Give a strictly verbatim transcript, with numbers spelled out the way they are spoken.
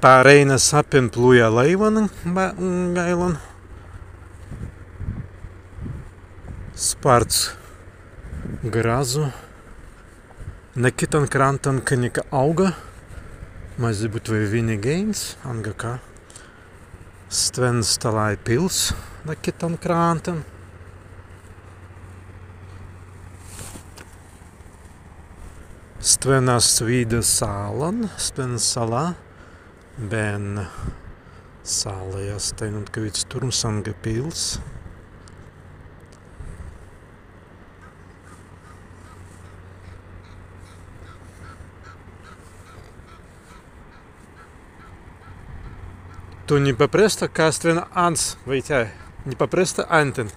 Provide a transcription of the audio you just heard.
Pa Rēinas appin plūja laiwan, ba, mm, gailan. Spārts grazzu. Na kitan krantan ka nika aūga. Mazzi būtwei winnigēins, anga ka. Stwen stalāi pils, na kitan krantan. Stwen ast widāi salan, stwen salā, be en salai ast ainuntkawīds turms anga pils. Tū ni papresta, ka stwen ants, waitjāi, ni papresta antin.